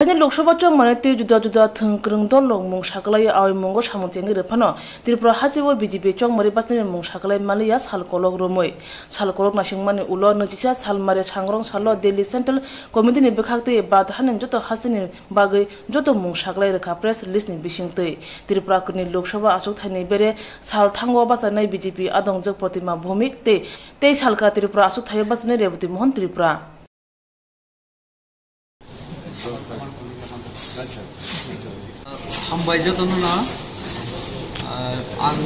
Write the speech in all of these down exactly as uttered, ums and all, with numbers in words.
Haini Lok Sabha chongmani tei juda juda thwng kwrwng dol rok mung saklai awi mungo samung chengwi rwphano Tripura hasteo B J P chongmari bachinani mung saklai maliya sal kolok romwi. Sal kolok naisingmani ulo nwichisa salmari sangrong salo Delhi Central Committee ni bwkhak tei bad hani joto hasteni bagwi joto mung saklai rwkha press release ni bisingtwi. Tripura kwrwini Lok Sabha achuk thaini bere sal thango bachanai B J P adongjwk Protima Bhowmik tei tei salka Tripura achuk thaio bachanai Reboti Mohan Tripura. Hambai jotono no, ah, ang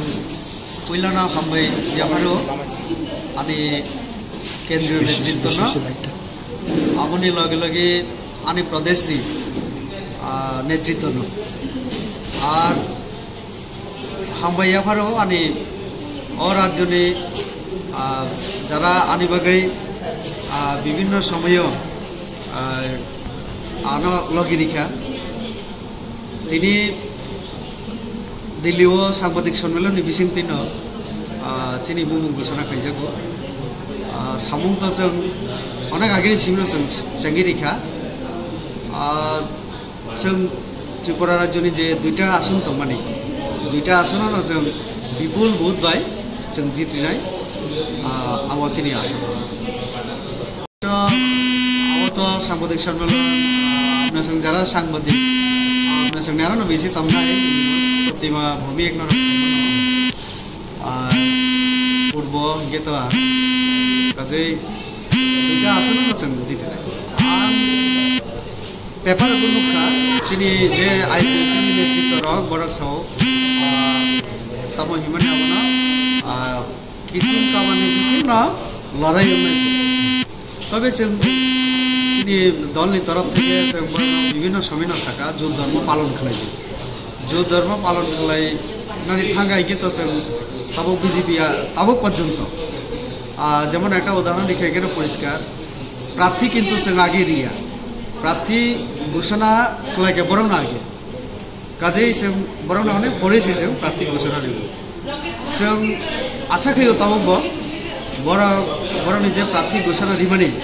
puilano hambai yapharo ani kendriyo netritwno, aboni loge loge ani pradeshni, ah, netritwno. Ar hambai yapharo ani o rajyoni, ah, jara ani bagwi, ah, bibhinno somoyo, ah, ano logi rikha. Tini Delhi o sangbadik sonmelon ni bisingtwi no, ah, chini bumung ghosona khaijago. Ah, samung to chwng onek agini simi no chwng chengwi rikha. Ah, Chwng Tripura rajyoni je duita ason tongmani, duita asono no chwng bipul vote bai chwng jitrinai, ah, abo chini asa. To, abo to sangbadik sonmelo, ah, apna chwng jara sangbadik, ah, apna chwng naro no bisi tongnai, Protima Bhowmik no, ah, purbo hingke to, ah, kajai duita asono no chwng jitrinai. Ang Paper bo nukha, chini je I P F T ni netritwo rok, borok sao, ah, tamo hinmani abono, ah, kiching kamani bisingno lorai wngnai. Tobe chwng chini dolni torof theke chwng borokno bibhinno somoino saka, jot dhormo palon khlai di. Jot dhormo palon khlai nani thangka hingke to chwng tabuk B J P a tabuk porjonto. Ah, jemon ekta udahoron dikhe keno poriskar, prarthi kintu chwng agi riya. Prarthi ghosona khlai khe borokno agi. Kajei chwng borokno hwnwi pore se chwng prarthi ghosona ribo. Chwng asa khaio tabuk bo borok, borokni je prarthi ghosona rimani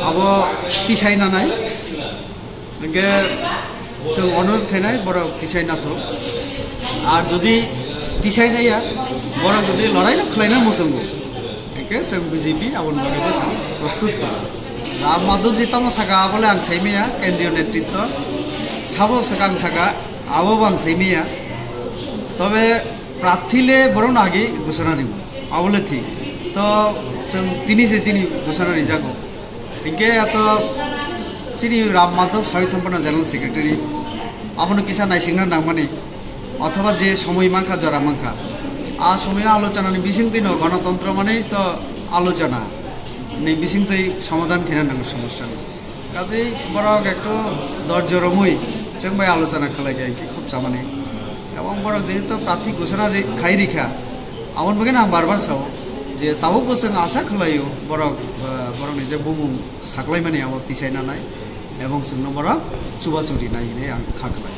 abo tisai nanai. Hingke chwng onurod khainai borok tisai nathok. Ar jodi tisai naiya, borok jodi lorai no khlaina muchungo, hingke chwng B J P aboni bagwi bo chwng prostut tongo. Ram Madhobji tamo saka abole ang saimaya, kendriyo netritwo sabo saka ang saka, abo bo ang saimaya. Tobe prarthi le borokno agi ghosona rimo, abole thik. To chwng tini se chini ghosona rijago. Hingke ato chini Ram Madhab Sawi Thampana General Secretary, abono kisa naisingna nangmani, othoba je somoi mankha, jora mankha, a somoi alochonani bisingtwi no gonotontro mani to alochona ni bisingtwi somadhan khena nango somosya no. Kajei borok ekto dorjo romwi chwng bai alochona khlai khe hingke khub chamani. Ebong borok jehetu prarthi ghosona ri-, khai rikha, aboni bagwi ang bar bar sao je tabuk bo chwng asa khlaio borok, ah, borokni je bumung saklaimani abo tisai nanai ebong chwngno borok chubachu rinai hinwi ang kha khlai.